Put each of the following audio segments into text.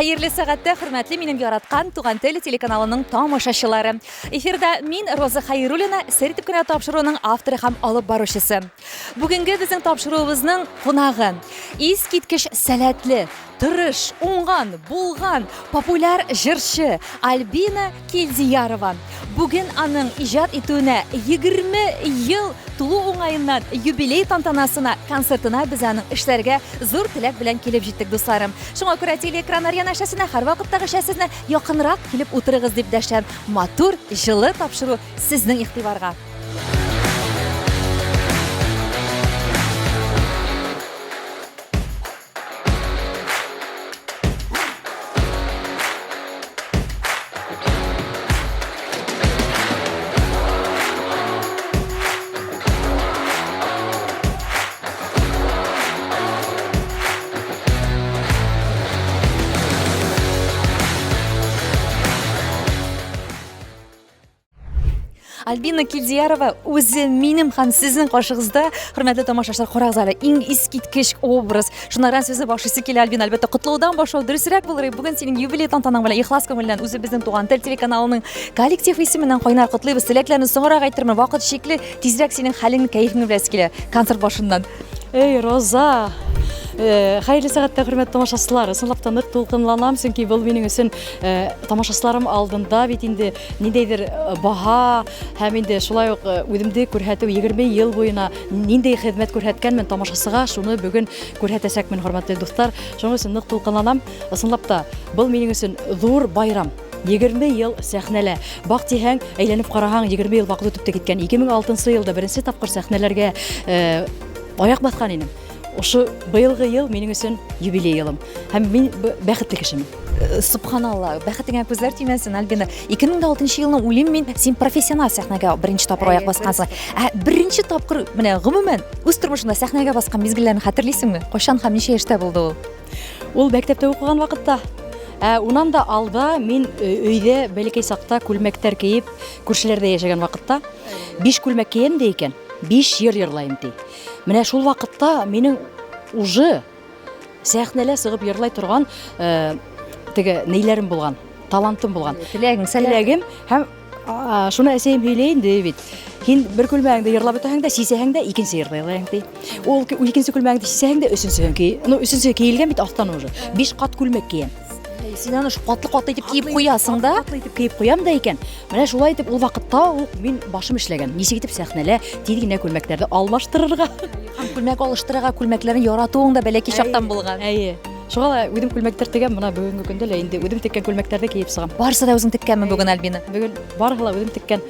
Хәерле сәгатьтә, хөрмәтле минем яраткан Туган тел телеканалының тамашачылары. Эфирда мин, Роза Хәйруллина, сер итеп кенә тапшыруның авторы һәм алып баручысы. Бүгенге безнең тапшыруыбызның кунагы искиткеч сәләтле, тырыш, уңган, булган, популяр җырчы Альбина Килдиярова. Бүген аның иҗат итүенә 20 ел тулу уңаеннан юбилей тантанасына, концертына без аның эшләргә зур теләк белән килеп җиттек, дусларым. Шуңа күрә телеэкраннар янәшәсенә һәрвакыттагыча сезне якынрак килеп утырыгыз дип дәшәм. Матур, җылы тапшыру сезнең игътибарга. Альбина Килдиярова үзе минем һәм сезнең каршыгызда. Хөрмәтле тамашачылар, карагыз әле, иң искиткеч образ. Шуннан сүзне башлыйсы килә, Альбина, әлбәттә, котлаудан башлау дөресрәк булыр. Бүген синең юбилей тантанаң белән ихлас күңелдән үзебезнең Туган тел телеканалының коллектив исеменнән кайнар котлыйбыз. Теләкләрне соңрак әйтермен, вакыт чикле, тизрәк синең хәлеңне, кәефеңне беләсе килә концерт башыннан. Эй, Роза! Э, хәерле сәгатьтә, хөрмәтле тамашачылар. Чынлап та нык дулкынланам, чөнки был минем өчен э, тамашачыларым алдында бит инде ниндәйдер э, баһа һәм инде шулай ук үземде күрһәтү 20 ел буена ниндәй хезмәт күрһәткәнмен тамашачыга, шуны бүген күрһәтәчәкмен, хөрмәтле дуслар. Шуның өчен нык дулкынланам. Чынлап та, был минем өчен зур байрам. 20 ел сәхнәлә. Бак тиһәң, әйләнеп караһаң, 20 ел вакыт үтеп тә киткән. 2006 елда беренче тапкыр сәхнәләргә э, аяк баскан идем. Ошо быелгы ел минем өчен юбилей елым. Һәм мин бәхетле кешемен. Э, субханалла, бәхетеңә күзләр тимәсен, Альбина. 2006 елны уйлыйм мин, син профессиональ сәхнәгә беренче тапкыр аяк баскансың. Ә беренче тапкыр менә гомумән үз тормышыңда сәхнәгә баскан мизгелләрне хәтерлисеңме? Кайчан һәм ничә яшьтә булды ул? Ул мәктәптә укыган вакытта. Ә унан да алда мин э, өйдә бәләкәй чакта күлмәктәр киеп, күршеләрдә яшәгән вакытта биш күлмәк киям ди икән, биш җыр йырлаем ди. Менә шул вакытта минем уже сәхнәлә чыгып йырлай торган э, теге ниләрем булган, талантым булган. Теләгең, теләгем һәм Шуны әсәем һөйләй инде бит. Һин бер күлмәгеңдә йырлап бетәһең дә, сисәһең дә икенче йырлай ди. Ул икенче күлмәгеңдә сисәһең дә өченчесен ки. Ну, өченчесе киелгән бит астан уже. Биш кат күлмәк киям. Син аны катлы-катлы итеп киеп куясың да. Катлы итеп киеп куям да икән. Менә шулай итеп ул вакытта ук мин башым эшләгән. Ничек итеп сәхнәлә тиз генә күлмәкләрне алмаштырырга. Һәм күлмәк алыштырырга, күлмәкләрне яратуың да бәләкәй чактан булган. Әйе. Шуңа да үзем күлмәктәр тегәм, менә бүгенге көндә лә инде үзем теккән күлмәкләрне киеп чыгам. Барысы да үзең теккәнме бүген, Альбина? Бүген барысы да үзем теккән.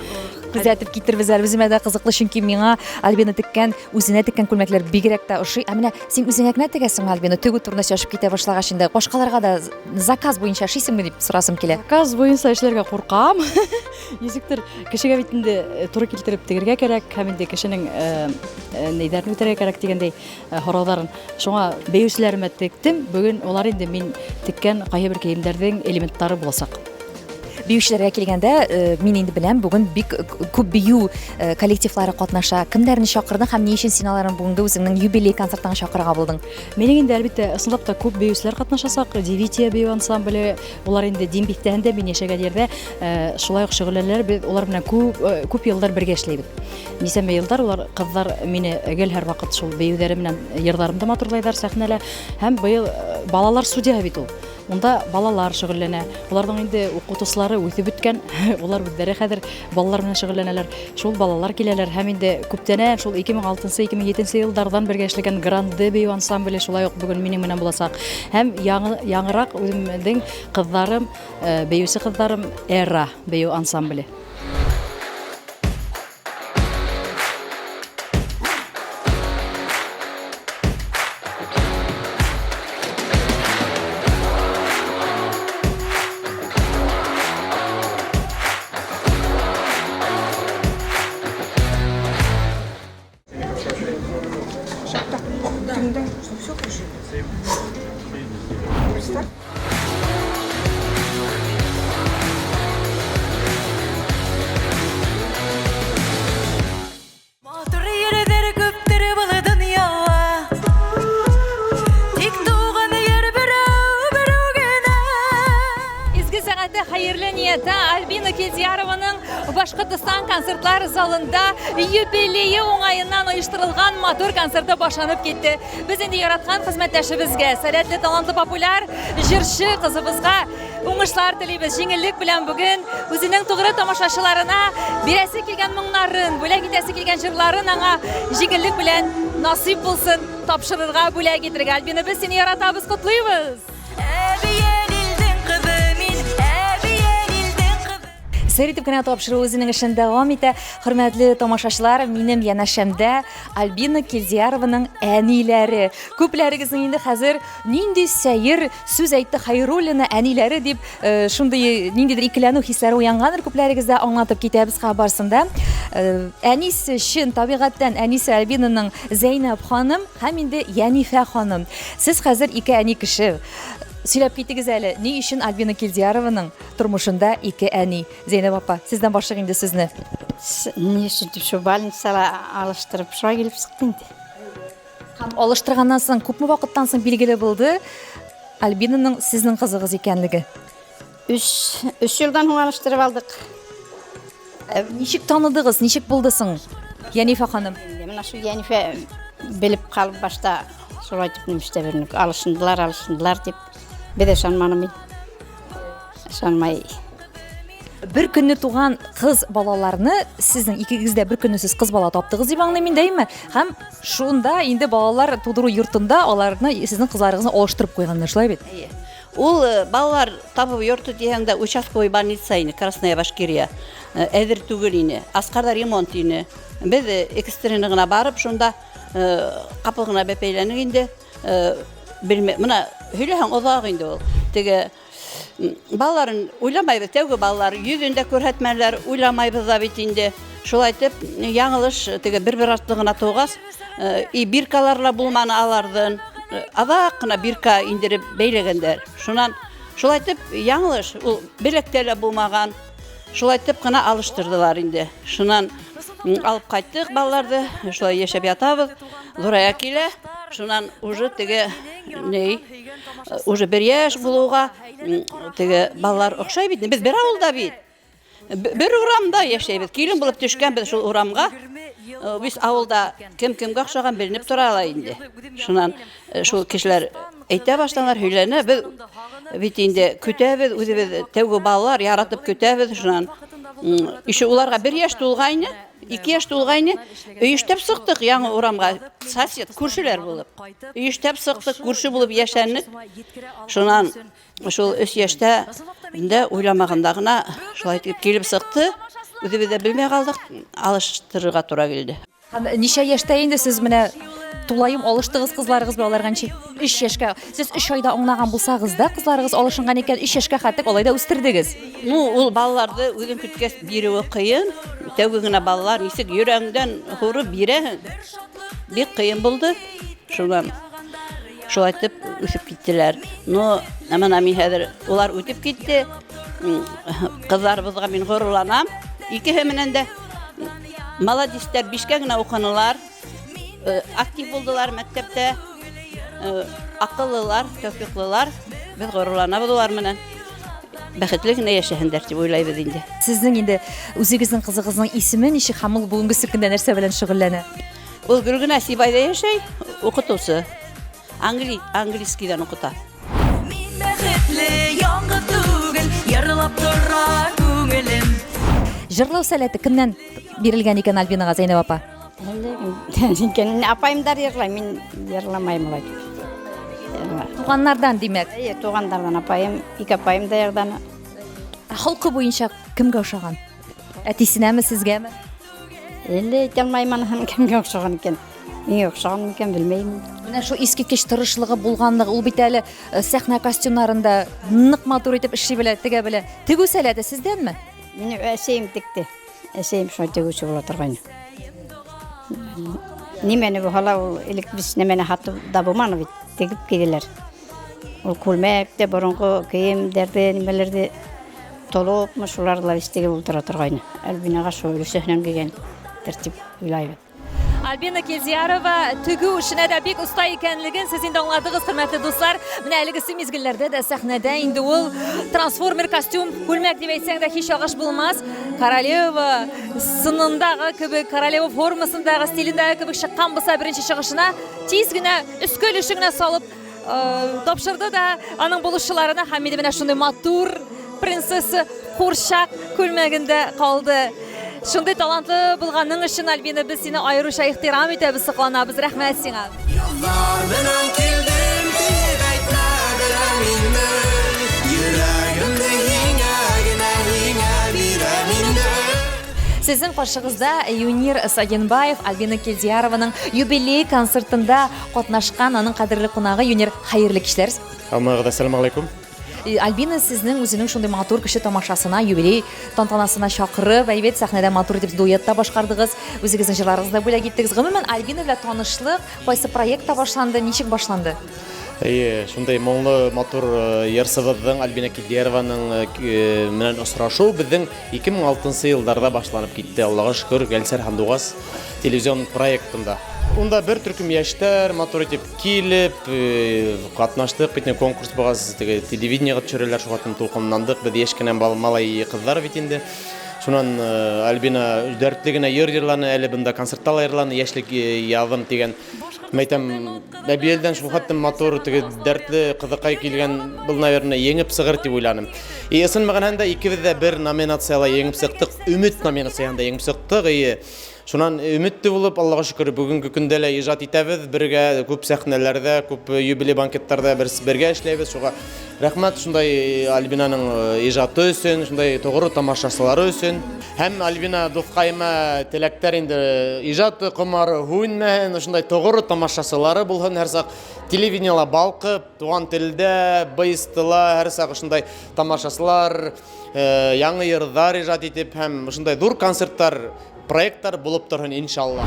Күзәтеп китербез әле, үземә дә кызыклы, чөнки миңа Альбина теккән, үзенә теккән күлмәкләр бигрәк тә ошый. Ә менә син үзеңә генә тегәсеңме, Альбина? Тегү турында сөйләшеп китә башлагач инде, башкаларга да заказ буенча эшлисеңме дип сорасым килә. Заказ буенча эшләргә куркам. Ничектер, кешегә бит инде э, туры килтереп тегергә кирәк һәм инде кешенең э, э, нидәрен үтәргә кирәк дигәндәй. Э, һорауларын. Шуңа бәйүчеләремә тектем. Бүген алар инде мин теккән кайбер киемнәрнең элементлары булачак. Биючеләргә килгәндә, э, мин инде беләм, бүген бик күп бию э, коллективлары катнаша. Кемнәрне чакырдың һәм ни өчен син аларны бүгенге үзеңнең юбилей концертыңа чакырырга булдың? Минем инде әлбәттә ысынлап та күп биючеләр катнашачак. Девития бию ансамбле, улар инде Дим бистәһендә мин яшәгән җирдә шулай ук шөгыльләнәләр. Без улар белән күп күп еллар бергә эшләйбез. Нисәмә еллар улар кызлар мине гел һәрвакыт шул биюләре белән йырларымды матурлайлар сәхнәлә. Һәм быел э, балалар студиясе бит ул. Унда балалар шөгыльләнә. Уларның инде укытучылары үсеп беткән. Улар үзләре хәзер балалар белән шөгыльләнәләр. Шул балалар киләләр һәм инде күптәнән шул 2006-2007 еллардан бергә эшләгән Гранде бию ансамбле шулай ук бүген минем белән булачак. Һәм яңы, яңырак үземнең кызларым, э, биюче кызларым Эра бию ансамбле. Матур йөрдер күптер был дөньяла. Тик туган йөр берәү, берәү генә. Башкортостан концертлар залында юбилее уңаеннан оештырылган матур концерты башланып китте. Без инде яраткан хезмәттәшебезгә, сәләтле, талантлы, популяр җырчы кызыбызга уңышлар телибез. Җиңеллек белән бүген үзенең тугры тамашачыларына бирәсе килгән моңнарын, бүләк итәсе килгән җырларын аңа җиңеллек белән насыйп булсын тапшырырга, бүләк итергә. Альбина, без сине яратабыз, котлыйбыз! Сер итеп кенә тапшыру үзенең эшен дәвам итә. Хөрмәтле тамашачылар, минем янәшәмдә Альбина Кильдиярованың әниләре. Күпләрегезнең инде хәзер нинди сәер сүз әйтте Хайруллина әниләре дип э, шундый ниндидер икеләнү хисләре уянгандыр күпләрегездә аңлатып китәбез ха барсында. Э, әнисе чын табигатьтән әнисе Альбинаның Зәйнәб ханым һәм инде Янифә ханым. Сез хәзер ике әни кеше. Сөйләп китегез әле, ни өчен Альбина Кильдиярованың тормышында ике әни? Зәйнәб апа, сездән башлыйк инде сүзне. Ни өчен дип, шул больницада алыштырып, шулай килеп чыкты инде. Һәм алыштырганнан соң күпме вакыттан соң билгеле булды Альбинаның сезнең кызыгыз икәнлеге? Өч, өч елдан соң алыштырып алдык. Э, ничек таныдыгыз, ничек булды соң, Янифә ханым? Менә шул Янифә белеп калып башта шулай дип нимештә берник алышындылар, алышындылар дип. Без ышанмадым мин. Ышанмай. Бер көнне туган кыз балаларны сезнең икегез дә бер көнне сез кыз бала таптыгыз дип аңлыйм инде, әйеме? Һәм шунда инде балалар тудыру йортында аларны сезнең кызларыгызны алыштырып куйганнар, шулай бит? Әйе. Ул э, балалар табып йорты дигән дә участковый больница ине, Красная Башкирия. Э, әзер түгел ине. Аскарда ремонт ине. Без э, экстренно гына барып, шунда капыл гына бәпәйләнек инде. Белмә, менә һөйләһәң озак инде ул. Теге балаларын уйламайбыз, тәүге балалар йөзен дә күрһәтмәләр, уйламайбыз да бит инде. Шулай итеп, яңылыш теге бер-бер артлы гына тугач, и биркалар ла булманы алардан. Азак кына бирка индереп бәйләгәннәр. Шуннан шулай итеп яңылыш, ул беләктә лә булмаган. Шулай итеп кына алыштырдылар инде. Шуннан алып кайттык балаларны, шулай яшәп ятабыз. Зурая килә. Шуннан уже теге ни, уже бер яшь булуга теге балалар охшай бит. Без бер авылда бит. Бер урамда яшәйбез. Килен булып төшкәнбез шул урамга. Э, без авылда кем кемгә охшаган беленеп тора ала инде. Шуннан э, шул кешеләр әйтә башланар, һөйләнә. Без бит инде көтәбез, үзебез тәүге балалар яратып көтәбез. Шуннан еще уларга бер яшь тулгайны, ике яшь тулгайны өештәп сыктык яңа урамга. Сосед, күршеләр булып. Өештәп сыктык, күрше булып яшәнек. Шуннан Шул өч яшьтә инде уйламаганда гына шулай итеп килеп чыкты. Үзебез дә белмәй калдык, алыштырырга тура килде. Һәм ничә яшьтә инде сез менә тулаем алыштыгыз кызларыгыз белән аларга ничә? Өч яшькә. Сез өч айда аңлаган булсагыз да, кызларыгыз алышынган икән, өч яшькә хәтлек алай да үстердегез. Ну, ул балаларны үзең көткәч бирүе кыен. Тәүге генә балалар ничек йөрәгеңдән һурып бирәһең. Бик кыен булды. Шуннан Шулай итеп үсеп киттеләр. Но менә мин хәзер улар үтеп китте. Кызларыбызга мин горурланам. Икеһе менән дә молодецлар, бишкә генә укынылар. Э, актив булдылар мәктәптә. Э, акыллылар, тәүфиклылар. Без горурланабыз улар менән. Бәхетле генә яшәһендәр дип уйлайбыз инде. Сезнең инде үзегезнең кызыгызның исеме ничек һәм ул бүгенге көндә нәрсә белән шөгыльләнә? Ул гел генә Сибайда яшәй, укытучы. Англи, английскийдан укыта. Мин бәхетле, яңгыр түгел, Йырлап тора күңелем. Җырлау сәләте кемнән бирелгән икән Альбинага, Зәйнәб апа? Әллә икән. Апаемдар йырлай, мин йырламайм алай. Туганнардан, димәк. Әйе, туганнардан апаем, ике апаем да йырдан. Ә холкы буенча кемгә ошаган? Әтисенәме, сезгәме? Әллә әйтә алмыйм анысын кемгә охшаган икән. Миңа охшаган микән, белмәйм. Менә шул искиткеч тырышлыгы булганлыгы, ул бит әле э, сәхнә костюмнарында нык матур итеп эшли белә, тегә белә. Тегү сәләте сездәнме? Мине әсәем текте. Әсәем шулай тегүче була торган. Нимәне булһа ул элек без нәмәне һатып да булманы бит, тегеп киделәр. Ул күлмәк тә, борынгы киемдәрде, нимәләрде Толыпмы шулар да истеге булдыра торгайны. Альбинага шул өлешеннән килгән тәртип уйлайбыз. Альбина Килдиярова тегү эшенә дә бик оста икәнлеген сез инде аңладыгыз, хөрмәтле дуслар. Менә әлегесе мизгелләрдә дә сәхнәдә инде ул трансформер костюм, күлмәк дип әйтсәң дә һич ялгыш булмас. Королева сынындагы кебек, королева формасындагы, стилендәге кебек чыккан булса беренче чыгышына тиз генә өске өлешен генә салып э, тапшырды да аның булышчыларына һәм инде менә шундый матур принцесса курчак күлмәгендә калды. Шундый талантлы булганың өчен, Альбина, без сине аеруча ихтирам итәбез, сокланабыз. Рәхмәт сиңа. Язлар белән килдем дип әйтмә беләм инде. Йөрәгемне һиңә генә, һиңә бирәм инде. Сезнең каршыгызда Юнир Сагинбаев, Альбина Килдиярованың юбилей концертында катнашкан аның кадерле кунагы. Юнир, хәерле кичләр. Һәммәгезгә әссәламү алейкум. Альбина сезнең үзенең шундый матур кеше тамашасына, юбилей тантанасына чакырып, әйбәт сәхнәдә матур итеп дуэт та башкардыгыз, үзегезнең җырларыгызны да бүләк иттегез. Гомумән, Альбина белән танышлык кайсы проектта башланды, ничек башланды? Әйе, шундый моңлы, матур җырчыбызның Альбина Кидерованың белән очрашу безнең 2006 елларда башланып китте. Аллага шөкер, Гәлсәр Һандугас телевизион проектында. Унда бер төркем яшьләр матур итеп Килеп, катнаштык бит инде конкурс булгаз, теге телевидениегә төшерәләр, шуңа тым дулкынландык. Без яшь кенә малай кызлар бит инде. Шуннан Альбина дәртле генә йыр йырланы, әле бында концертта ла йырланы, яшьлек язым дигән. Мәйтәм, Әбиелдән шул хәтле матур, теге дәртле кызыкай килгән, был, наверное, еңеп сыгыр дип уйланым. И ысын мәгънәһендә икебез дә бер номинациялә еңеп чыктык, Өмет номинациясендә еңеп чыктык. И Шуннан өметле булып, Аллага шөкер, бүгенге көндә лә иҗат итәбез бергә, күп сәхнәләрдә, күп юбилей банкетларда бер бергә эшләйбез. Шуга рәхмәт шундай Альбинаның иҗаты өчен, шундай тугры тамашачылары өчен. Һәм Альбина дускаема теләкләр инде иҗат комары һүнмәһен, шундай тугры тамашачылары булһын һәрчак телевидениела балкып, туган телдә, быйстыла һәрчак шундай тамашачылар, яңа йырлар иҗат итеп һәм шундай зур концертлар Проектлар булып торһын, иншалла.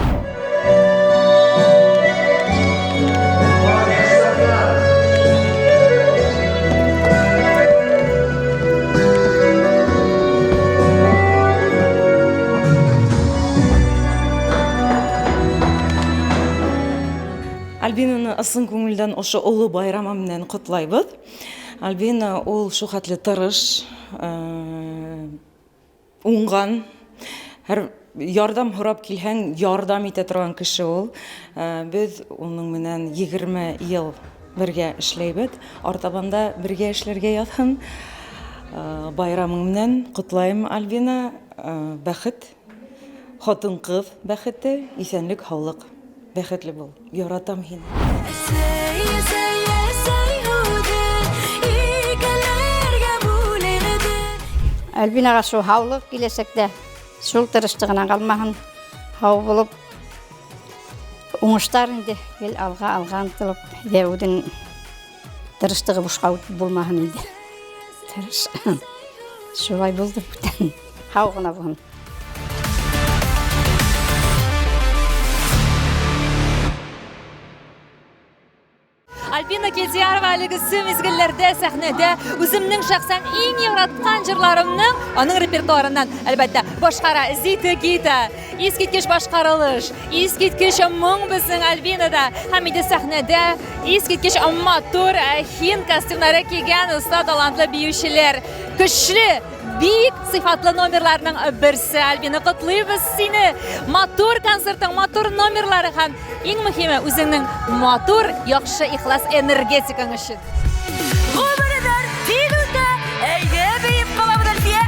Альбинаны ысын күңелдән ошо олы байрамы менән котлайбыз. Альбина ул шул хәтле тырыш, Уңган, һәр ярдәм һорап килһәң, ярдәм итә торган кеше ул. Без уның менән 20 ел бергә эшләйбез. Артабан да бергә эшләргә язһын. Байрамың менән котлайм, Альбина. Бәхет, хатын-кыз бәхете, исәнлек, һаулык. Бәхетле бул. Яратам һине. Альбинага шул һаулык киләчәктә, шул тырышлыгына калмаһын, һау булып, уңышлар инде гел алга алга омтылып, дәүдең тырышлыгы бушка үтеп булмаһын инде. Тырыш. Шулай булды бүтән. Һау гына булһын. Альбина Килдиярова әлегесе мизгелләрдә сәхнәдә үземнең шәхсән иң яраткан җырларымның аның репертуарыннан, әлбәттә, башкара Зита Гита. Искиткеч башкарылыш, искиткеч моң безнең Альбинада һәм инде сәхнәдә искиткеч матур хин костюмнары кигән оста талантлы биючеләр. Көчле Бик сыйфатлы номерларның берсе, Альбина, котлыйбыз сине! Матур концертың, матур номерлары һәм иң мөһиме үзеңнең матур, яхшы, ихлас энергетикаң өчен. Гомерләр тиз үтә, әйдә биеп калабыз, Әлфия.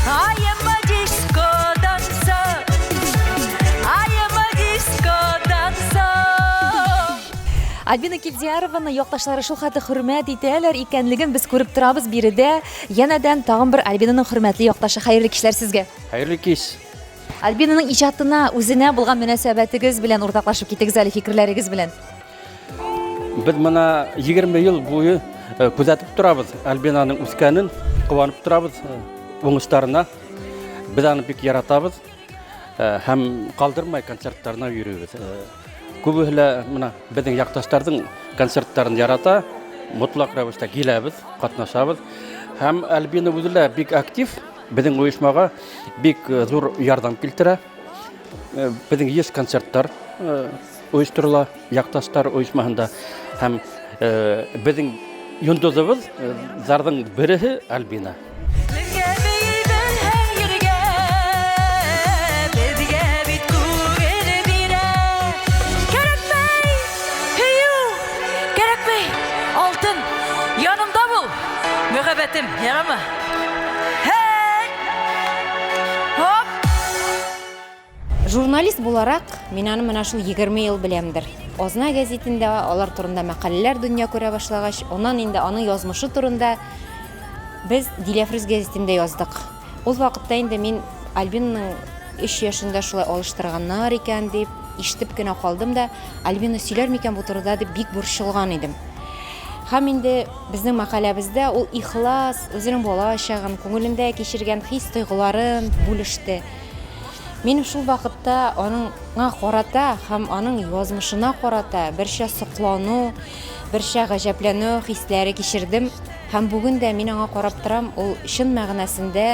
I am a disco dancer. I am a disco dancer. Альбина Килдиярованы якташлары шул хәтле хөрмәт итәләр икәнлеген без күреп торабыз биредә. Янәдән тагын бер Альбинаның хөрмәтле якташы. Хәерле кичләр сезгә. Хәерле кич. Альбинаның иҗатына, үзенә булган мөнәсәбәтегез белән уртаклашып китегез әле фикерләрегез белән. Без моны 20 ел буе э, күзәтеп торабыз Альбинаның үскәнен, куанып торабыз э, уңышларына. Без аны бик яратабыз э, һәм калдырмай концертларына йөрибез. Күбеһе лә менә безнең якташларның концертларын ярата, мотлак рәвештә киләбез, катнашабыз. Һәм Альбина үзе лә бик актив, безнең оешмага бик э, зур ярдәм килтерә. Безнең еш концертлар оештырыла якташлар оешмаһында һәм безнең йондызыбыз зарның береһе Альбина. Бергә бейибез һәр җиргә, Безгә бит күңел бирә. Кәрәкмәй һөю, кәрәкмәй алтын, Янымда бул, мәхәббәтем, ярамы? Һәй! Һоп! Журналист буларак, мин аны менә шул 20 ел беләмдер. Азна гәзитендә алар турында мәкаләләр дөнья күрә башлагач, аннан инде аның язмышы турында без Диләфрүз гәзитендә яздык. Ул вакытта инде мин Альбинаның 3 яшендә шулай алыштырганнар икән дип ишетеп кенә калдым да, Альбина сөйләр микән бу турыда дип бик борчылган идем. Һәм инде безнең мәкаләбездә ул ихлас, үзенең бала чагын, күңелендә кичергән хис-тойгыларын бүлеште. Мин шул вакытта аныңа карата һәм аның язмышына карата берчә соклану, берчә гаҗәпләнү хисләре кичердем. Һәм бүген дә мин аңа карап торам, ул чын мәгънәсендә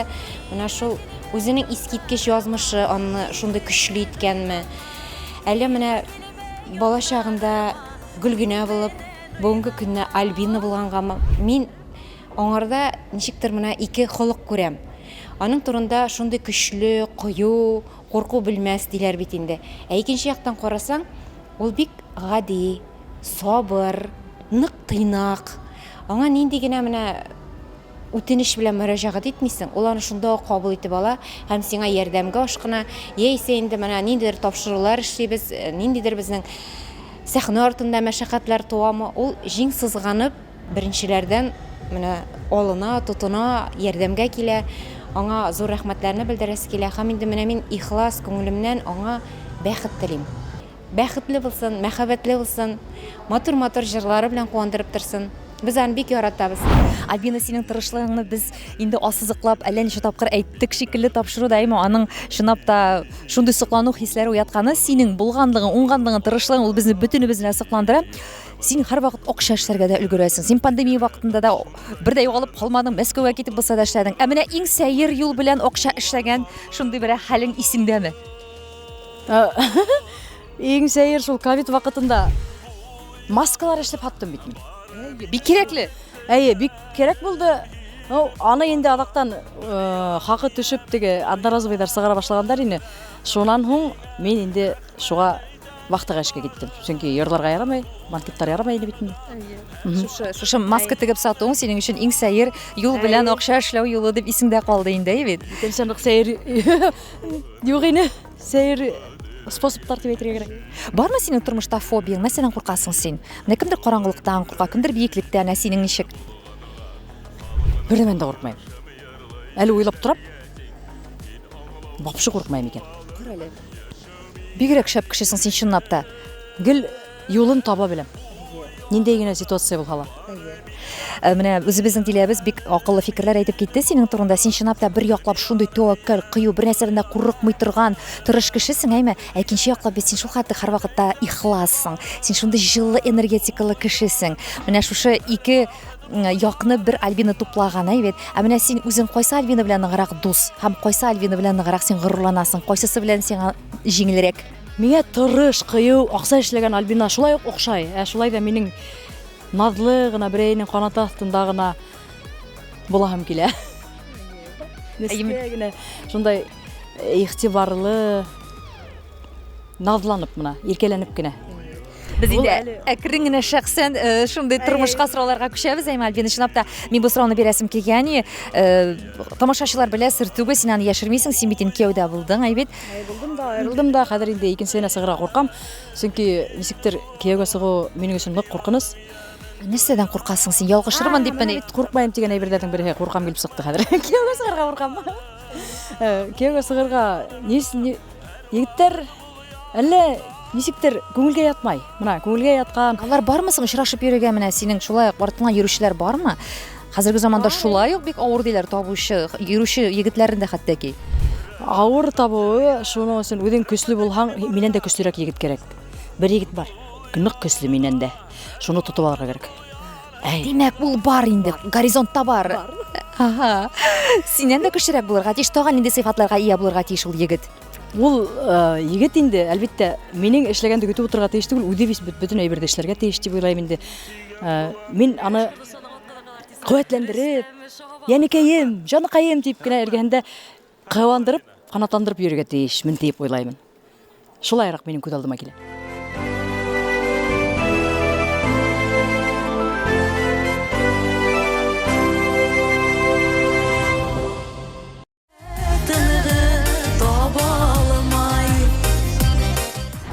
менә шул үзенең искиткеч язмышы аны шундый көчле иткәнме? Әллә менә бала чагында Гөлгенә булып, бүгенге көнне Альбина булгангамы? Мин Аңарда ничектер менә ике холык күрәм. Аның турында шундый көчле, кыю, курку белмәс диләр бит инде. Ә икенче яктан карасаң, ул бик гади, сабыр, нык тыйнак. Аңа нинди генә менә үтенеч белән мөрәҗәгать итмисең, ул аны шунда ук кабул итеп ала һәм сиңа ярдәмгә ашкына, яисә инде менә ниндидер тапшырулар эшлибез, ниндидер безнең сәхнә артында мәшәкатьләр туамы, ул җиң сызганып, Беренчеләрдән менә алына, тотына, ярдәмгә килә. Аңа зур рәхмәтләрне белдерәсе килә. Һәм инде менә мин ихлас күңелемнән аңа бәхет телим. Бәхетле булсын, мәхәббәтле булсын, матур-матур җырлары белән куандырып торсын. Без аны бик яратабыз. Альбина, синең тырышлыгыңны без инде ассызыклап әллә ничә тапкыр әйттек шикелле тапшыруда, әмма аның чынлап та шундый соклану хисләре уятканы, синең булганлыгың, уңганлыгың, тырышлыгың ул безне бөтенебезне дә сокландыра. Син һәрвакыт акча эшләргә дә өлгерәсең. Син пандемия вакытында да бер дә югалып калмадың, Мәскәүгә китеп булса да эшләдең. Ә менә иң сәер юл белән акча эшләгән шундый берәр хәлең исеңдәме? Иң сәер шул ковид вакытында маскалар эшләп һаттым бит мин. Бик кирәкле. Әйе, бик кирәк булды. Ну, аны инде азактан э, хакы төшеп теге одноразовыйлар сыгара башлагандар инде. Шуннан һуң мин инде шуга Вахтага эшкә киттем. Чөнки йорларга ярамый, банкетлар ярамый инде бит инде. Шушы, шушы маска тегеп сатуың синең өчен иң сәер юл белән акча эшләү юлы дип исеңдә калды инде, әйе бит? Икенче нык сәер юк инде. Сәер способлар дип әйтергә кирәк. Бармы синең тормышта фобияң? Нәрсәдән куркасың син? Менә кемдер караңгылыктан курка, кемдер биеклектән, ә синең ничек? Бер нәмәдән дә куркмыйм. Әле уйлап торам. Вообще куркмыйм икән. Кара әле. Бигрәк шәп кешесең син чынлап та. Гел юлын таба беләм. Ниндәй генә ситуация булһа ла. Э, менә үзебезнең Диләбез бик акыллы фикерләр әйтеп китте синең турында. Син чынлап та бер яклап шундый тәвәккәл, кыю, бер нәрсәдән дә курыкмый торган тырыш кешесең, әйме? Ә икенче яклап бит син шул хәтле һәрвакытта ихлассың. Син шундый җылы энергетикалы кешесең. Менә шушы ике якны бер Альбина туплаган, әй бит. Ә менә син үзең кайсы Альбина белән ныграк дус һәм кайсы Альбина белән ныграк син горурланасың? Кайсысы белән сиңа җиңелрәк? Миңа тырыш, кыю, акча эшләгән Альбина шулай ук охшай. Ә шулай да минем назлы гына берәйнең канаты астында гына буласым килә. Нескә генә шундай игътибарлы, назланып менә, иркәләнеп кенә. Без инде әкрен генә шәхсән э, шундый тормышка сорауларга күчәбез, әйме Альбина, чынлап та мин бу сорауны бирәсем килгән. Э, тамашачылар белә, сер түгел, син аны яшермисең, син бит инде кияүдә булдың, әй бит. Булдым да, аерылдым да, хәзер инде икенчесенә чыгарга куркам. Чөнки ничектер кияүгә чыгу минем өчен нык куркыныч. Нәрсәдән куркасың син? Ялгышырмын дип мени? Куркмыйм дигән әйберләрнең бере куркам килеп чыкты хәзер. Кияүгә чыгарга куркам. Э, кияүгә чыгарга егетләр Әллә ничектер күңелгә ятмай. Менә күңелгә яткан. Алар бармы соң очрашып йөрергә менә синең шулай ук артыңнан йөрүчеләр бармы? Хәзерге заманда шулай ук бик авыр диләр табучы, йөрүче егетләрен дә хәтта ки. Авыр табуы, шуның өчен үзең көчле булһаң, миннән дә көчлерәк егет кирәк. Бер егет бар, нык көчле миннән дә. Шуны тотып алырга кирәк. Әй. Димәк, ул бар инде, горизонтта бар. Ага. Синнән дә көчлерәк булырга тиеш, тагын нинди сыйфатларга ия булырга тиеш ул егет? Ул э, егет инде, әлбәттә, минең эшләгәнде көтеп утырырга тиеш түгел, үзе бит бөтен әйберде эшләргә тиеш дип уйлыйм инде. Э, мин аны куәтләндереп, янекәем, җаныкаем дип кенә эргәһендә куандырып, канатландырып йөрергә тиешмен дип уйлаймын. Шулайрак минем күз алдыма килә.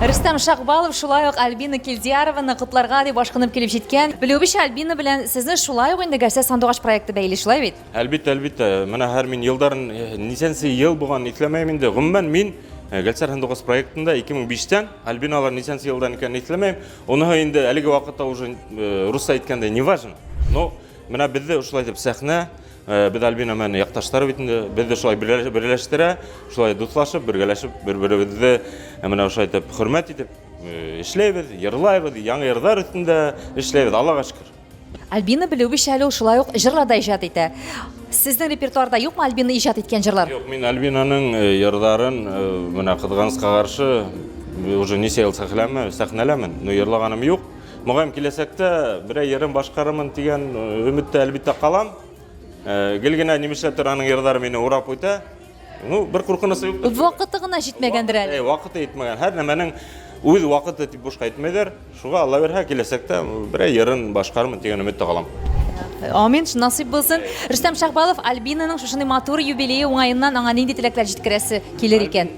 Рөстәм Шакбалов шулай ук Альбина Килдиярованы котларга дип ашкынып килеп җиткән. Белүебезчә, Альбина белән сезне шулай ук инде Гәрсә Сандугач проекты бәйли, шулай бит? Әлбиттә, әлбиттә. Менә һәр мин елдарын э, ничәнче ел булганын исләмәйм инде. Гомумән мин э, Гөлсәр Сандугач проектында 2005-тән, Альбиналар ничәнче елдан икәнен исләмәйм. Уныһы инде әлеге вакытта уже э, русча әйткәндә не важно. Но менә бездә шулай итеп сәхнә Э, без Альбина менән якташлар бит инде. Без дә шулай берләштерә, шулай дуслашып, бергәләшеп, бер-беребезне э, менә шулай итеп хөрмәт итеп э, эшләйбез, йырлайбыз, яңа йырлар өстендә эшләйбез, Аллага шөкер. Альбина белүебезчә әле ул шулай ук җырлар да иҗат итә. Сезнең репертуарда юкмы Альбина иҗат иткән җырлар? Юк, мин Альбинаның йырларын менә кызганыцка каршы уже ничә ел сәхнәләмен, сәхнәләмен, но йырлаганым юк. Мөгаен киләчәктә берәр йырын башкарырмын дигән өметтә әлбәттә калам. Гел генә нимешләптер аның йырлары мине урап үтә. Ну, бер куркынысы юк. Вакыты гына җитмәгәндер әле. Әй, вакыты җитмәгән. Һәр нәмәнең үз вакыты дип бушка әйтмәйләр. Шуңа Алла бирһә, киләчәктә берәр йырын башкарырмын дигән өметтә калам. Амин, насыйп булсын. Рөстәм Шахбалов Альбинаның шушындый матур юбилее уңаеннан аңа нинди теләкләр җиткерәсе килер икән?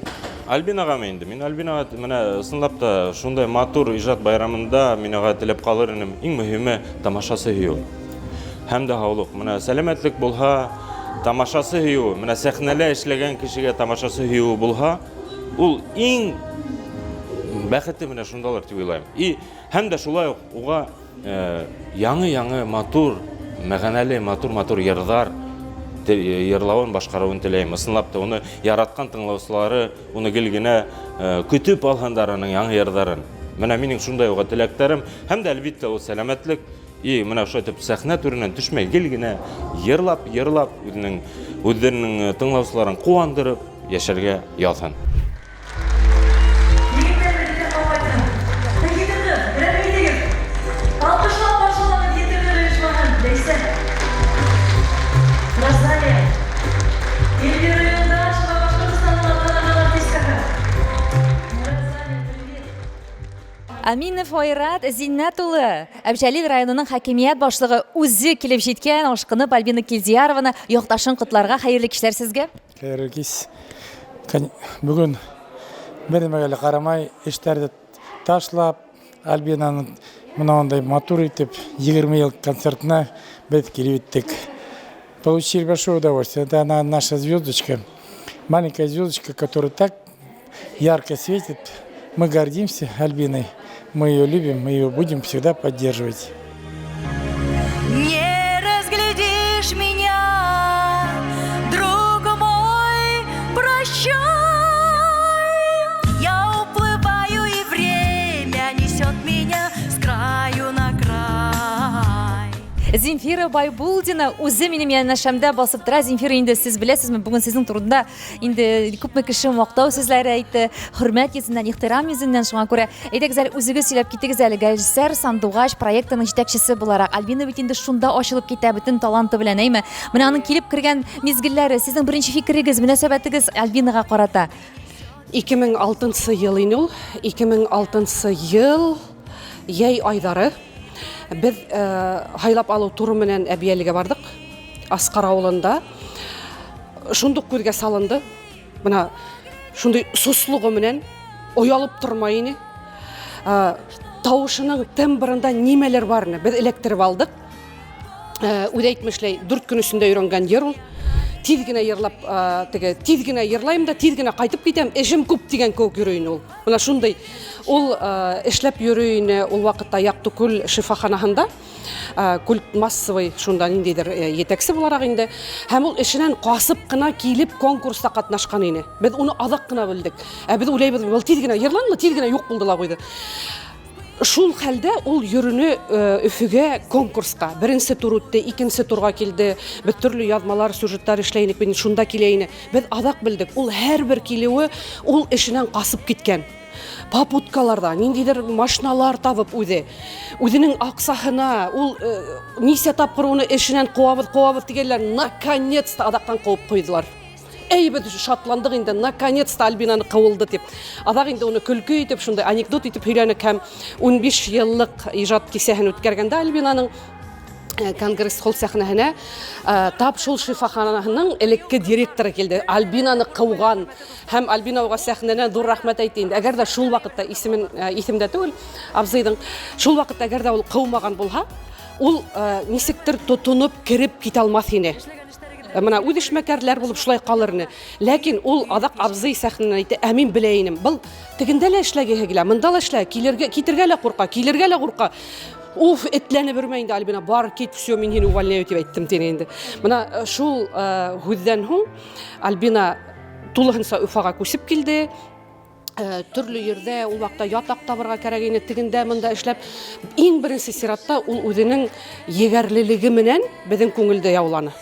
Альбинагамы инде? Мин Альбинага менә чынлап та шундай матур иҗат байрамында мин ага теләп калыр идем. Иң мөһиме тамашасы һөю. Һәм дә һаулык. Менә сәламәтлек булһа, тамашасы һөю, менә сәхнәлә эшләгән кешегә тамашасы һөюе булһа, ул иң бәхете менә шундалыр дип уйлыйм. И һәм дә шулай ук уга Яңы-яңы матур, мәгънәле, матур-матур йырлар йырлавын, башкаруын теләйм. Ысынлап та, уны яраткан тыңлаучылары уны гел генә көтеп алһындар аның яңы йырларын. Менә минем шундай ук теләкләрем. Һәм дә, әлбиттә, ул сәламәтлек. И менә шулай итеп сәхнә түреннән төшмәй, гел генә йырлап, йырлап, үзенең үзләренең тыңлаучыларын куандырып яшәргә язһын. Аминов Айрат Зиннәт улы, Әбҗәлил районының хакимият башлыгы үзе килеп җиткән, ашкынып Альбина Килдиярованы якташын котларга хәерле кичләр сезгә. Хәерле кич. Бүген бер нәмәгә дә карамай, эшләрне ташлап, Альбинаның менә андай матур итеп 20 ел концертына без килеп җиттек. Получили большое удовольствие. Это она наша звездочка, маленькая звездочка, которая так ярко светит. Мы гордимся Альбиной, мы ее любим, мы ее будем всегда поддерживать. Не разглядишь меня, друг мой, прощай. Я уплываю, и время несет меня с краю на край. Земфира Байбулдина үзе минем янәшәмдә басып тора. Земфира, инде сез беләсезме, бүген сезнең турында инде күпме кеше мактау сүзләре әйтте, хөрмәт йөзеннән, ихтирам йөзеннән. Шуңа күрә әйдәгез әле үзегез сөйләп китегез әле, Гөлсәр Сандугач проектының җитәкчесе буларак. Альбина бит инде шунда ачылып китә бөтен таланты белән, әйме? Менә аның килеп кергән мизгелләре, сезнең беренче фикерегез, мөнәсәбәтегез Альбинага карата. 2006 ел ине ул. 2006 ел яй айдары. Без э, һайлап алу туры менән Әбиялегә бардык. Аскар авылында. Шундук күзгә салынды. Менә шундый суслыгы менән оялып тормай ине. Э, тавышының тембрында нимәләр барны без эләктереп алдык. Э, үзе әйтмешләй, 4 көн эчендә өйрәнгән йыр ул. Тиз генә йырлап, э, теге, тиз генә йырлайм да, тиз генә кайтып китәм, эшем күп дигән кебек йөри ине ул. Менә шундый. Ул э, эшләп йөри ине ул вакытта Яктыкүл шифаханаһында. Культ массовый шунда ниндидер етәксе буларак инде. Һәм ул эшеннән касып кына килеп конкурста катнашкан ине. Без уны азак кына белдек. Ә без уйлайбыз, ул тиз генә йырланмы, тиз генә юк булды ла куйды. Шул хәлдә ул йөрүне Өфегә конкурска. Беренче тур үтте, икенче турга килде. Без төрле язмалар, сюжетлар эшләй идек, мин шунда килә ине. Без азак белдек, ул һәрбер килүе ул эшеннән касып киткән. Попуткаларда ниндидер машиналар табып үзе. Үзенең аксаһына, ул ничә тапкыр уны эшеннән куабыз, куабыз дигәнләр, наконец-то азактан куып куйдылар. Әй, без шатландык инде, наконец-то Альбинаны куылды дип. Азак инде уны көлке итеп, шундый анекдот итеп һөйләнек һәм 15 еллык иҗат кисәһен үткәргәндә Альбинаның э, конгресс-холл сәхнәһенә э, тап шул шифахананың элекке директоры килде. Альбинаны куган һәм Альбина уга сәхнәдән зур рәхмәт әйтте инде. Әгәр дә шул вакытта исемен э, исемдә түгел, абзыйның шул вакытта әгәр дә ул кыумаган булһа, ул ничектер тотынып кереп китә алмас ине. Ә менә үз эшмәкәрләр булып шулай калыр ине. Ләкин ул азак абзый сәхнәдән әйтте, ә мин белә инем. Был тегендә лә эшләгеһе килә, монда ла эшлә, килергә, китергә лә курка, килергә лә курка. Уф, этләнеп йөрмә инде, Альбина, бар, кит, все, мин һине увольняю дип әйттем тине инде. Менә э, шул э, һүздән һуң Альбина тулыһынча Уфага күчеп килде. Э, төрле йирдә ул вакытта ятак табырга кәрәк ине, тегендә монда эшләп. Иң беренче чиратта ул үзенең егәрлелеге менән безнең күңелдә яуланы.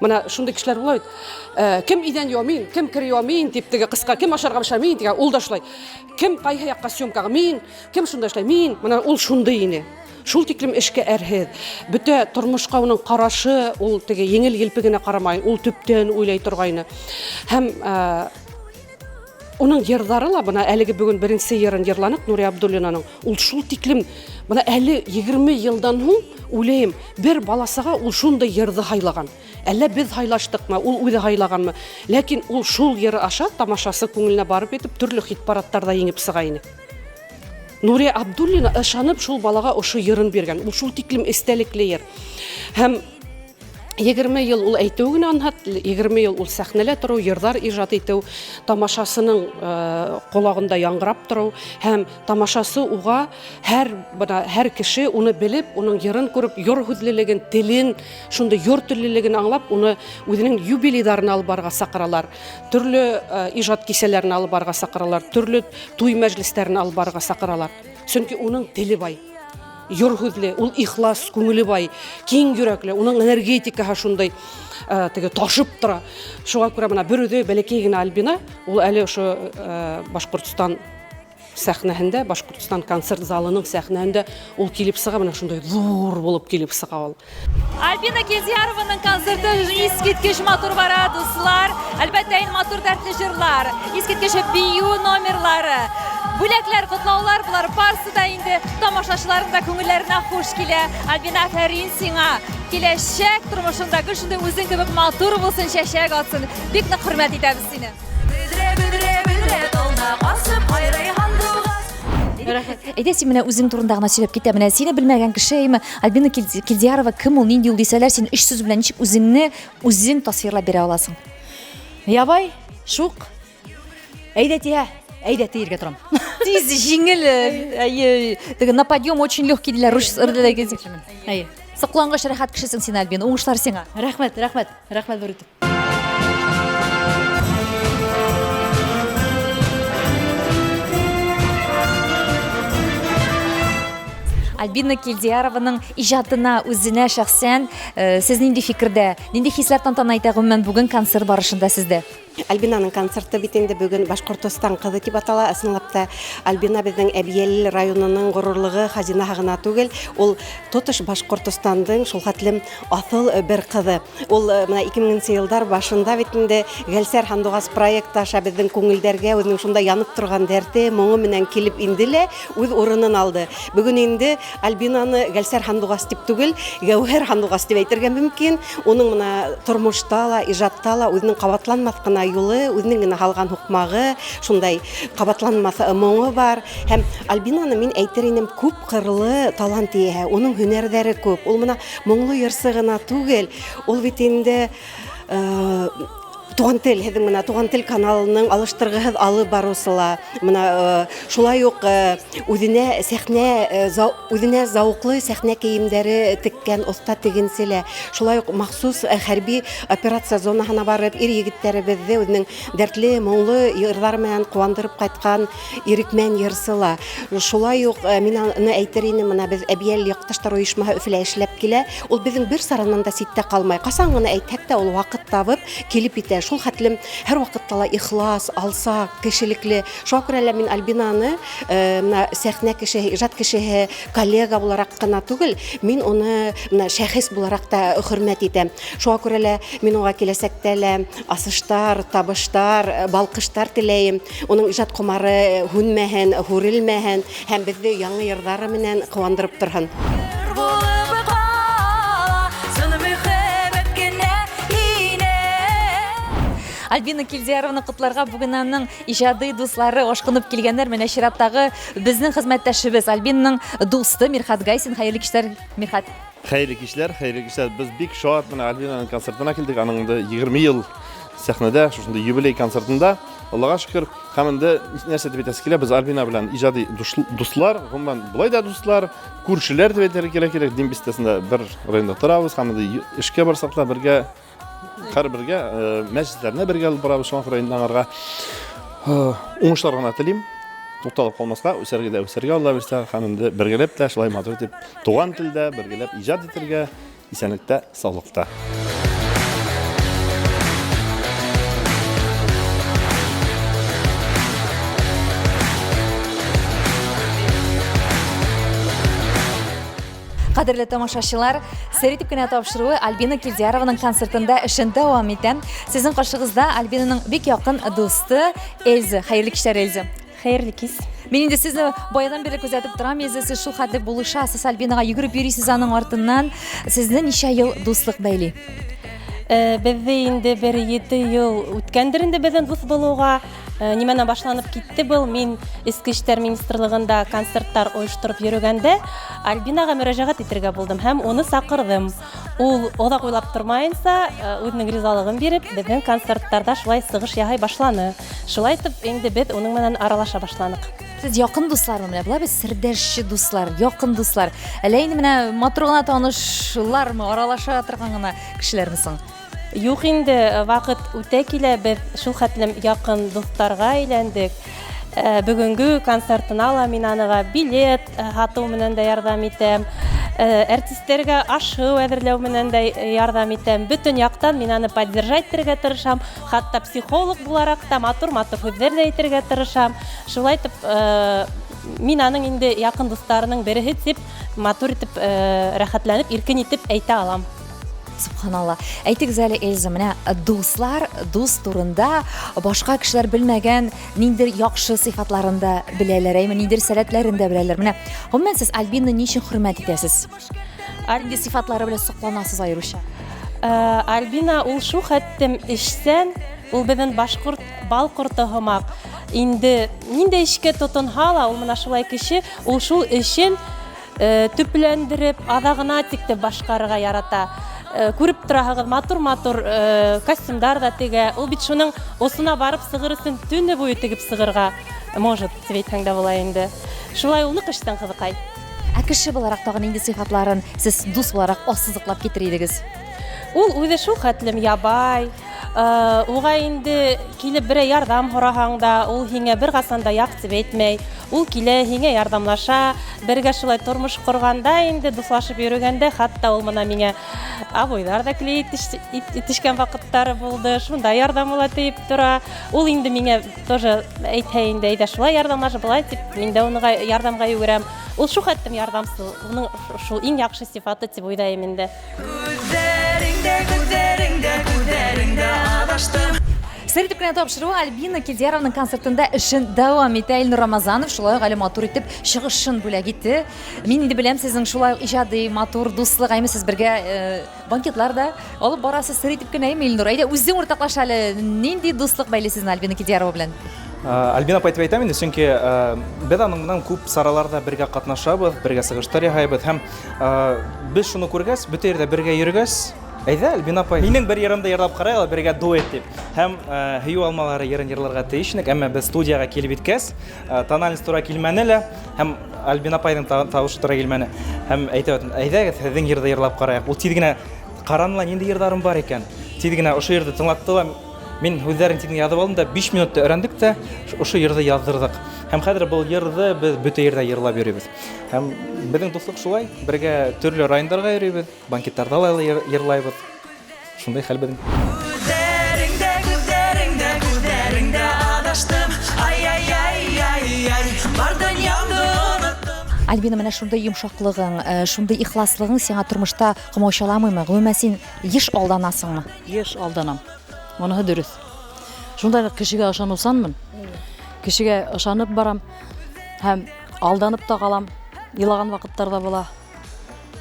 Менә шундый кешеләр була бит. Э, кем идән юа мин, кем кер юа мин дип теге кыска, кем ашарга пешерә мин дигән, ул да шулай. Кем кайсы якка съемкага мин, кем шунда эшләй мин. Менә ул шундый ине. Шул тиклем эшкә әрһез. Бөтә тормышка уның карашы, ул теге еңел-елпе генә карамай, ул төптән уйлай торгайны. Һәм э, Уның йырлары ла, бына әлеге бүген беренче йырын йырланык Нурия Абдуллинаның. Ул шул тиклем, бына әле 20 елдан һуң уйлыйм, бер баласыга ул шундый йырды һайлаган. Әллә без һайлаштыкмы, ул үзе һайлаганмы? Ләкин ул шул йыры аша тамашасы күңеленә барып җитеп, төрле хит-парадтарда еңеп чыга ине. Нурия Абдуллина ышанып шул балага ошо йырын биргән. Ул шул тиклем эстәлекле йыр. Һәм 20 ел ул әйтү генә анһат, 20 ел ул сәхнәлә тору, йырдар иҗат итү, тамашасының э, колагында яңгырап тору һәм тамашасы уга һәр бына һәр кеше уны белеп, уның йырын күреп, йор һүзлелеген, телен, шундый йор теллелеген аңлап, уны үзенең юбилейдарына алып барырга чакыралар, төрле э, иҗат кичәләренә алып барырга чакыралар, төрле туй мәҗлесләренә алып барырга чакыралар. Чөнки уның теле бай. Йор һүзле, ул ихлас, күңеле бай, киң йөрәкле, уның энергетикаһы шундый э, теге ташып тора. Шуңа күрә менә бер үзе бәләкәй генә Альбина, ул әле ошо э, Башкортстан сәхнәһендә, Башкортстан концерт залының сәхнәһендә ул килеп чыга, менә шундый зур булып килеп чыга ул. Альбина Кильдиярованың концерты искиткеч матур бара, дуслар. Әлбәттә, иң матур дәртле җырлар, искиткеч бию номерлары, бүләкләр, котлаулар, болар барысы да инде тамашачыларның да күңелләренә хуш килә. Альбина, афәрин сиңа. Киләчәк тормышыңда гел шундый үзең кебек матур булсын, чәчәк атсын. Бик нык хөрмәт итәбез сине. Бөдрә, бөдрә, бөдрә, талда асып кайрый һандугас. Рәхмәт. Әйдә, син менә үзең турында гына сөйләп кит. Менә сине белмәгән кеше, әйме, Альбина Килдиярова кем ул, нинди ул дисәләр, син өч сүз белән ничек үзеңне үзең тасвирлап бирә аласың? Ябай, шук. Әйдә тия, әйдә диергә торам. Тиз, җиңел, әйе, теге на подъем очень легкий диләр рус телендәге. Әйе. Соклангыч рәхәт кешесең син, Альбина. Уңышлар сиңа. Рәхмәт, рәхмәт, рәхмәт зур итеп. Альбина Кильдиярованың иҗатына, үзенә шәхсән э, сез нинди фикердә, нинди хисләр тантана итә гомумән бүген концерт барышында сездә? Альбинаның концерты бит инде бүген Башкортостан кызы дип атала. Ысынлап та, Альбина безнең Әбьәлил районының горурлыгы, хазинаһы гына түгел, ул тотыш Башкортостандың шул хәтлем асыл бер кызы. Ул э, менә 2000 нче еллар башында бит инде Гәлсәр Һандугас проекты аша безнең күңелдәргә үзенең шунда янып торган дәрте, моңы менән килеп инде лә үз урынын алды. Бүген инде Альбинаны Гәлсәр Һандугас дип түгел, Гәүһәр Һандугас дип әйтергә мөмкин. Уның менә тормышта ла, иҗатта ла үзенең кабатланмас кына юлы, үзенең генә һалган һукмагы, шундай кабатланмас моңы бар. Һәм Альбинаны мин әйтер инем, күп кырлы талант ияһе, уның һөнәрҙәре күп. Ул менә моңлы йырсы гына түгел, ул бит инде э, Туган тел, һеҙҙең менә Туган тел каналының алыштырғыһыҙ алып барыусы ла. Менә шулай уҡ үҙенә сәхнә, үҙенә зауыҡлы сәхнә кейемдәре теккән оҫта тегенсе лә. Шулай уҡ махсус хәрби операция зонаһына барып, ир-егеттәребеҙҙе үҙенең дәртле, моңло йырҙары менән ҡыуандырып ҡайтҡан ирекмән йырсы ла. Шулай уҡ мин аны әйтер инем, мына беҙ Әбйәлил яҡташтар ойошмаһы Өфөлә эшләп килә. Ул беҙҙең бер саранан да ситтә ҡалмай. Ҡасан ғына әйтһәк тә, ул ваҡыт табып килеп етә. Шул хәтлем һәр ваҡытта ла ихлас, алсаҡ, кешелекле. Шуға күрә лә мин Альбинаны мына сәхнә кешеһе, ижад кешеһе, коллега булараҡ ҡына түгел, мин уны мына шәхес булараҡ та хөрмәт итәм. Шуға күрә лә мин уға киләсәктә лә асыштар, табыштар, балҡыштар теләйем. Уның ижад ҡомары һүнмәһен, һүрелмәһен һәм беҙҙе яңы йырҙары менән ҡыуандырып торһон. Альбина Кильдиярованы котларга бүген аның иҗади дуслары ашкынып килгәннәр. Менә чираттагы безнең хезмәттәшебез Альбинаның дусты Мирхат Гайсин. Хәерле кичләр, Мирхат. Хәерле кичләр, хәерле кичләр. Без бик шат менә Альбинаның концертына килдек. Аның инде 20 ел сәхнәдә, шушындый юбилей концертында. Аллага шөкер, һәм инде нәрсә дип әйтәсе килә, без Альбина белән иҗади дуслар, гомумән, болай да дуслар, күршеләр дип әйтергә кирәк, кирәк, Дим бистәсендә бер районда торабыз һәм инде эшкә барсак та бергә, һәр бергә, э, мәчетләренә бергә алып барабыз, шуңа күрә инде аңарга э, уңышлар гына телим. Тукталып калмаска, үсәргә дә үсәргә Алла бирсә, һәм инде бергәләп тә шулай матур итеп туган телдә бергәләп иҗат итәргә, Исәнлектә, саулыкта. Кадерле тамашачылар, сер итеп кенә тапшыруы Альбина Кильдярованың концертында эшен дәвам итә. Сезнең каршыгызда Альбинаның бик якын дусты Эльза. Хәерле кичләр, Эльза. Хәерле кич. Мин инде сезне баядан бирле күзәтеп торам, Эльза, сез шул хәтле булышасыз Альбинага, йөгереп йөрисез аның артыннан. Сезне ничә ел дуслык бәйли? Э, безне инде бер 7 ел үткәндер инде безнең дус булуга. Э, нимәнән башланып китте был? Мин Эчке эшләр министрлыгында концертлар оештырып йөрегәндә Альбинага мөрәҗәгать итергә булдым һәм уны сакырдым. Ул озак уйлап тормаенча, э, үзенең ризалыгын биреп, безнең концертларда шулай сыгыш яһай башланы. Шулай итеп, инде без уның менән аралаша башланык. Сез якын дуслармы менә? Болай без сердәшче дуслар, якын дуслар. Әллә инде менә матур гына танышлармы, аралаша торган гына кешеләрме соң? Юк инде, вакыт үтә килә, без шул хәтлем якын дусларга әйләндек. Э, бүгенге концертына ла мин аныга билет э, һату менән дә ярдәм итәм. Э, артистләргә ашу әзерләү менән дә ярдәм итәм. Бөтен яктан мин аны поддержать итәргә тырышам. Хатта психолог буларак та матур-матур һүзләр дә әйтергә тырышам. Шулай итеп, э, мин аның инде якын дусларының береһе дип, матур итеп, э, рәхәтләнеп, иркен итеп әйтә алам. Субханалла. Әйтегез әле, Эльза, менә дуслар, дус турында башка кешеләр белмәгән ниндер яхшы сыйфатларын да беләләр, әйме, ниндер сәләтләрен дә беләләр. Менә, гомумән, сез Альбинаны ни өчен хөрмәт итәсез? Нинди сыйфатлары белән сокланасыз аеруча? Э, Альбина ул шу хәттем эшсән, ул безнең башкорт бал корты һымак. Инде нинди эшкә тотынһа ла, ул менә шулай кеше, ул шул эшен э, төпләндереп, азагына тиктеп башкарырга ярата. Э, күреп торасыгыз, матур-матур костюмдар да тегә. Ул бит шуның осына барып сыгыр өчен төне буе тегеп сыгырга может, дип әйтсәң дә була инде. Шулай ул нык эштән кызыкай. Ә кеше буларак тагын нинди сыйфатларын сез дус буларак ассызыклап китерер идегез? Ул үзе шул хәтлем ябай, э, уга инде килеп берәй ярдәм һораһаң да, ул һиңә бер касан да як дип әйтмәй. Ул килә, һиңә ярдәмлаша. Бергә шулай тормыш корганда инде, дуслашып йөрегәндә, хәтта ул мына миңа обойлар да клеить итешкән вакытлары булды. Шунда ярдәм була диеп тора. Ул инде миңа тоже әйтә инде, әйдә шулай ярдәмлаш, болай дип, мин дә уныга ярдәмгә йөгерәм. Ул шул хәтлем ярдәмсез, уның шул иң яхшы сифаты дип уйлыйм инде. Күзләреңдә, күзләреңдә, күзләреңдә адаштым. Сер итеп кенә тапшыруы Альбина Кильдярованың концертында эшен дәвам итә. Илнур Рамазанов шулай ук әле матур итеп чыгышын бүләк итте. Мин инде беләм сезнең шулай ук иҗади, матур дуслык, әйме сез бергә э, Банкетлар да алып барасыз, сер итеп кенә, әйме, Илнур? Әйдә, үзең уртаклаш әле, нинди дуслык бәйли сезне Альбина Кидиярова белән? Альбина апай дип әйтәм инде, чөнки без аның белән күп сараларда бергә катнашабыз, бергә сыгыштар яһайбыз һәм без шуны күргәч, бөтен җирдә бергә йөргәч, Әйдә, Альбина апай, минем бер йырымда йырлап карай әле, бергә дуэт дип. Һәм Һөю алмалары йырын йырларга тиеш идек, әмма без студиягә килеп җиткәч, тональность тура килмәне лә, һәм Альбина апайның тавышы тура килмәне. Һәм әйтә, әйдәгез, һезнең йырда йырлап караек. Ул тиз генә караны ла, нинди йырларым бар икән. Тиз генә ошо йырды тыңлатты ла, мин һүзләрен тиз генә язып алдым да, 5 минутта өйрәндек тә, ошо йырды яздырдык. Һәм хәзер был йырды без бөтә йирдә йырлап йөрибез. Һәм безнең дуслык шулай, бергә төрле районнарга йөрибез. Банкетларда ла йырлайбыз. Шундый хәл безнең. Күзләреңдә, күзләреңдә, күзләреңдә адаштым. Ай-яй-яй-яй-яй, бар дөньямны оныттым. Альбина, менә шундый йомшаклыгың, шундый ихласлыгың сиңа тормышта комаучаламыймы? Гомумән, син еш алданасыңмы? Еш алданам. Монысы дөрес. Шундай ук кешегә ышанучанмын. Кешегә ышанып барам һәм алданып та калам. Елаган вакытлар да була.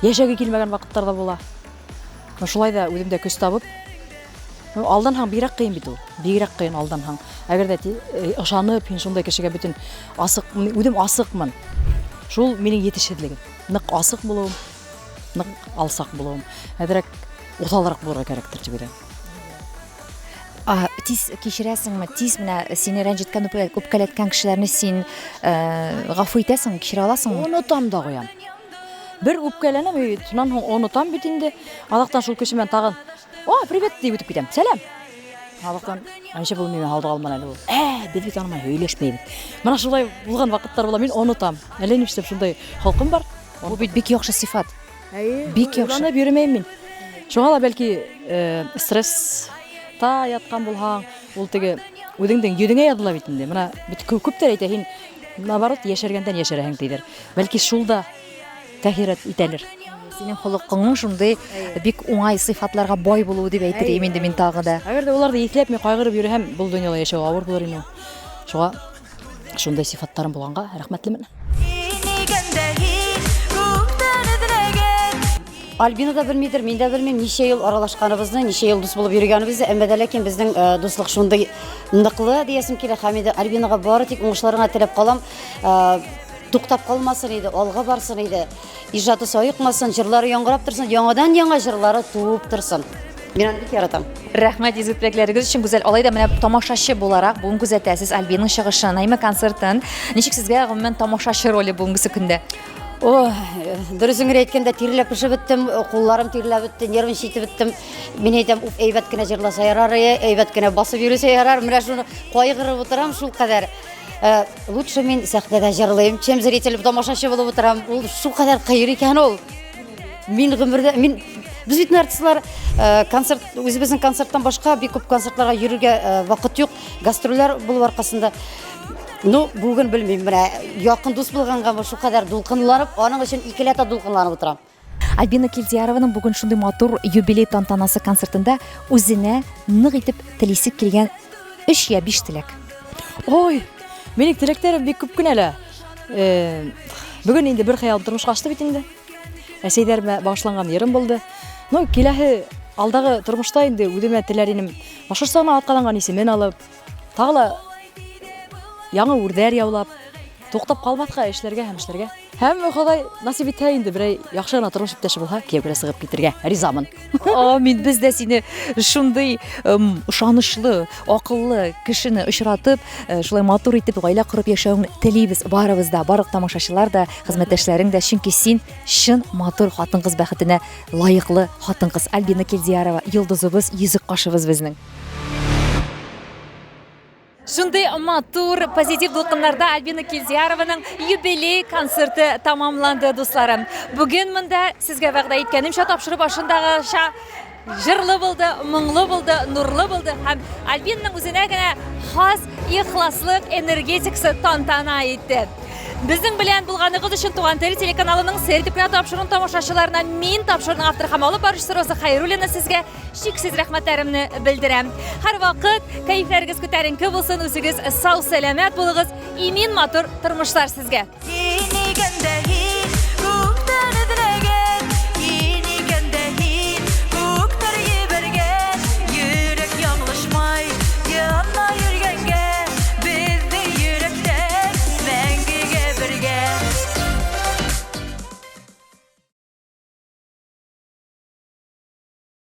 Яшәге килмәгән вакытлар да була. Но шулай да үземдә көч табып, ну, алданһаң бигрәк кыен бит ул. Бигрәк кыен алданһаң. Әгәр дә э, ышанып, һин шундай кешегә бөтен асык, үзем асыкмын. Шул минем етешсезлегем. Нык асык булуым, нык алсак булуым. Әзрәк усалрак булырга кирәктер дип уйлыйм. А, тиз кичерәсеңме? Тиз менә сине рәнҗеткән, үпкәләткән кешеләрне син э, гафу итәсеңме, кичерә аласыңмы? Онытам да куям. Бер үпкәләнәм, и, шуннан соң онытам бит инде. Азактан шул кеше белән тагын, "О, привет" дип үтеп китәм. Сәлам. Азактан, анча бул мине алдыга алман әле ул. Ә, без бит аның белән һөйләшмәйбез. Менә шулай булган вакытлар була, мин онытам. Әллә нишләп шундай холкым бар. Бу бит бик яхшы сыйфат. Әйе, Бик яхшы. Уйланып йөрмәйм мин. Шуңа да бәлки э, стресста яткан булһаң, ул теге үзеңнең йөзеңә языла бит инде. Менә бит күптәр әйтә, һин наоборот яшәргәндән яшәрәһең диләр. Бәлки шул да тәэсир итәлер. Синең холыкыңның шундый бик уңай сыйфатларга бай булуы дип әйтер идем инде мин тагы да. Әгәр дә уларны иҫләп мин кайгырып йөрһәм, был дөньяда яшәү авыр булыр ине. Шуңа Шундай сифаттарым булганга рәхмәтлемен. Альбина да белмидер, мин дә белмим, ничә ел аралашканыбызны, ничә ел дус булып йөргәнебезне, әмма дә ләкин безнең э, дуслык шундый ныклы диясем килә. Һәм инде Альбинага бары тик уңышлар гына теләп калам. Э, туктап калмасын иде, алга барсын иде. Иҗаты саекмасын, җырлары яңгырап торсын, яңадан-яңа җырлары туып торсын. Мин аны бик яратам. Рәхмәт изге теләкләрегез өчен, Гүзәл. Алай да менә тамашачы буларак бүген күзәтәсез Альбинаның чыгышын, әйме концертын. Ничек сезгә гомумән тамашачы роле бүгенгесе көндә? О, дөресен генә әйткәндә, тирләп пешеп беттем, кулларым тирләп бетте, нервничать итеп беттем. Мин әйтәм, уф, әйбәт кенә җырласа ярар, әйбәт кенә басып йөресә ярар. Менә шуны кайгырып утырам шул кадәр. Э, лучше мин сәхнәдә җырлыйм, чем зритель тамашачы булып утырам. Ул шулкадәр кыен икән ул. Мин гомердә мин без бит артистлар э, концерт үзебезнең концерттан башка бик күп концертларга йөрергә э, вакыт юк, гастрольләр булу аркасында. Ну, бүген белмим, менә якын дус булгангамы шулкадәр дулкынланып, аның өчен икеләтә дулкынланып утырам. Альбина Килдиярованың бүген шундый матур юбилей тантанасы концертында үзенә нык итеп телисе килгән өч я биш теләк. Ой, минем теләкләрем бик күп кенә әле. Э, бүген инде бер хыялым тормышка ашты бит инде. Әсәйдәремә багышланган йырым булды. Ну, киләһе алдагы тормышта инде үземә теләр инем. Башкортстанның атказанган исемен алып, тагы ла яңа үрдәр яулап, туктап калмаска эшләргә һәм эшләргә. Һәм Ходай насип итһә инде берәй яхшы гына тормыш иптәше булһа, кияүгә чыгып китергә ризамын. Амин. Без дә сине шундый ышанычлы, акыллы кешене очратып, э, шулай матур итеп гаилә корып яшәвеңне телибез барыбыз да, барлык тамашачылар да, хезмәттәшләрең дә, чөнки син чын матур хатын-кыз бәхетенә лаеклы хатын-кыз. Альбина Килдиярова, йолдызыбыз, йөзек кашыбыз безнең. Шундый матур, позитив дулкыннарда Альбина Килдиярованың юбилей концерты тамамланды, дусларым. Бүген монда сезгә вәгъдә иткәнемчә тапшыру башындагыча җырлы булды, моңлы булды, нурлы булды һәм Альбинаның үзенә генә хас ихласлык энергетикасы тантана итте. Безнең белән булганыгыз өчен Туган тел телеканалының Сер дип кенә тапшыруын тамашачыларына мин тапшыруның авторы һәм алып баручысы Роза Хәйруллина сезгә Чиксез рәхмәтләремне белдерәм. Һәрвакыт кәефләрегез күтәренке булсын, үзегез сау-сәламәт булыгыз, имин матур тормышлар сезгә.